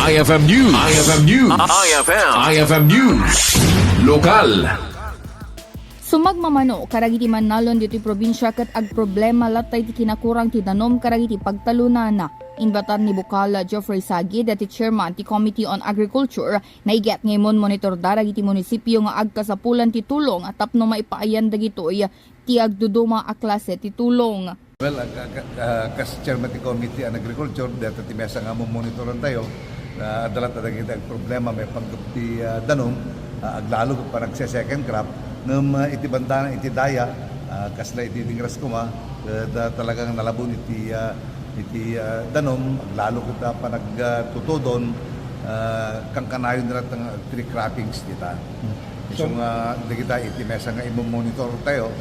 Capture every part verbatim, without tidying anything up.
I F M News. I F M News. I F M. I F M News. Lokal. Sumagmamano kadagiti mannalon ditoy probinsia ket agproblema latta iti kinakurang ti danum kadagiti pagtalonanna. Inbatar ni Bukal Geoffrey Sagid ti chairman ti Committee on Agriculture, naiget nga imon-monitorda dagiti munisipio nga agkasapulan ti tulong tapno maipaayan dagitoy ti agduduma a klase ti tulong. Well, ag-, ag-, ah, kas chairman ti Committee on Agriculture, deta ti mesa nga mumonitoran tayo, ah, adda latta dagiti agproblema, maipanggep ti, ah, danum, ah, aglalo ket panagsesecond crop, ngem, ah, iti bandana, iti daya, ah, kasla iti dingras koma, eh, da-, talagang nalabon iti, ah, iti, ah, danum, aglalo ket, ah, panagtutudon, ah, kankanayon na latta nga three croppings dita. So, so, nga, dagita iti mesa nga imomonitor tayo,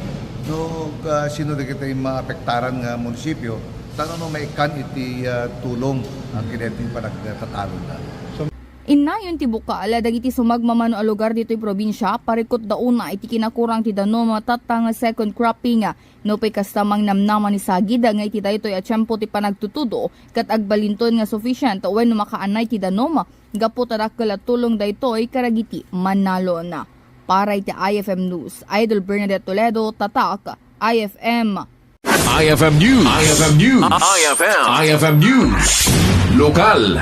no, ka-, sino dagita yung maapektaran nga munisipyo, ta no maikkan iti, ah, tulong ang kinating panagtatalon da. So, innayon ti Bukal dagiti sumagmamano a lugar ditoy probinsia, parikut da una iti kinakurang ti danum tatta nga second cropping. Nupay kasta, mangnamnama ni Sagid nga iti daytoy a tiempo ti panagtutudo ket agbalinton nga sufficient wenno makaanay ti danum gapu ta dakkel a tulong daytoy kadagiti mannalon. Para iti I F M News, Idol Bernadette Toledo, Tatak, I F M. I F M News. I F M News. I F M. I F M News. Lokal.